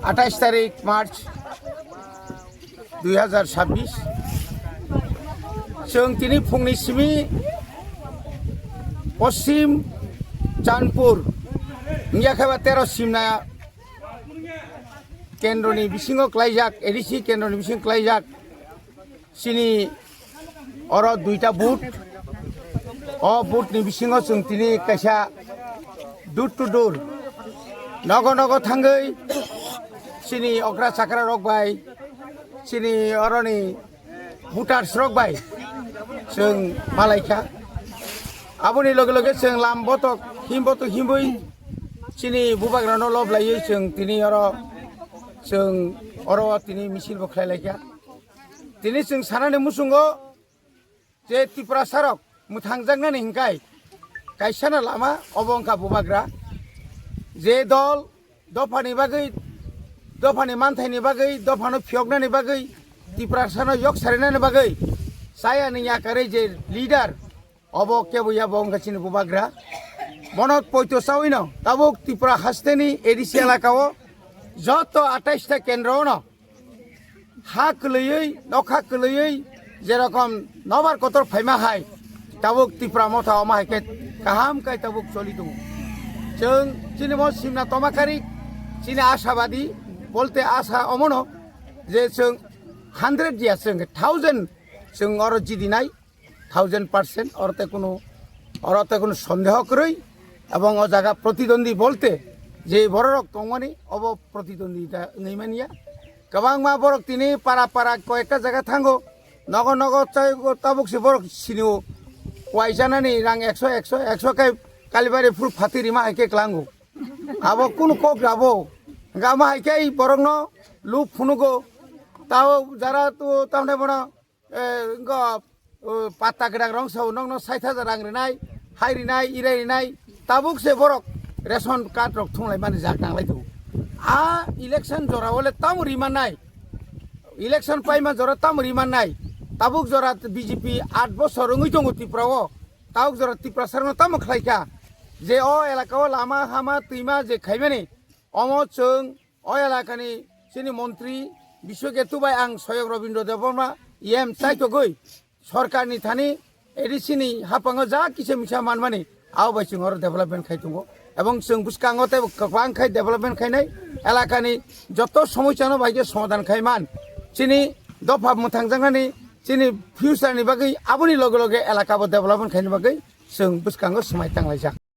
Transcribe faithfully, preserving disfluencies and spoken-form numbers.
Atais tarik March dui hazar sabbish. Chwng tini phungni simi Poschim Chandpur, wngya khe ba tero Simna kendroni bisingo klaijak, A D C kendroni bisingo klaijak. Chini oro duita booth. O booth ni bisingo chwng tini kaisa door to door, nogo nogo thangwi chini okra chakra rok bai, chini oroni voters rok bai chwng malaikha. Aboni loge loge chwng lam botok him botok himwi chini bubagrano lob laiwi chwng tini oro, chwng oro tini misil bo khlai laikha. Tini chwng sanani muchungo je Tiprasa rok mwthangjaknani hinkai kaisano lama obo wngkha bubagra. Je dol dophani bagwi, dophani manthaini bagwi, dophano phiyoknani bagwi, Tiprasano yok sarinani bagwi chayani yakarwi je leader, obo kebo ya bo wngkha chini bubagra. Bono poito chawino tabuk Tripura hasteni A D C elakao joto atais ta kendro ono ha kwlwiwi, nokha kwlwiwi, jerokom nobar kotor phaima hai, tabuk Tipra motha omo hai khe kaham khai tabuk choli tongo. Chwng chini bo simna toma kari, chini ashabadi bolte asa omono je chwng hundred ya, chwng thousand chwng oro jidinai, thousand percent, oro te kunu, oro te kunu sondeho kwrwi, ebong o jaga protidwandi bolte je bororok tongmani obo protidwandita wngwi manya. Kwbangma borok tini para para koyekta jaga thango, nogo nogo tei tabuk se borok sinio, waisanani rang ekso, ekso, ekso khe Kalibari phuru phatwi rima hai khe klango. Abo kunu kok rabo, hwnkhe amo hai khe borokno luk phunugo. Tao jara tu tamne bono eh, wngkha, oh, patta kwrak rong sao, nokno sait hajar rang rinai, hai rinai, irai rinai, tabuk se borok ration card rok thunglai mani jak nanglai tongo. A election jora o le tamo ri mannai, election paima jora tamo ri mannai, tabuk jora B J P aat bosor wngwi tongo Tripura o, tabuk jora Tiprasa rokno tamo khlai kha, je o elaka o lama hama twima je khaimani, omo chwng o elakani chini montri Biswaketu bai ang Soyok Robindra Debbarma E M chaitogwi sorkarni thani A D C ni haphango ja kisa misa manmani abo bai chwng oro development khai tongo, ebong chwng bwskango tei kwbang khai development khainai elakani joto somosyano bai khe somadhan khai man. Chini dopha mwthangjaknani, chini future ni bagwi aboni loge loge elaka bo development khaini bagwi chwng bwskango swmai tanglaijak.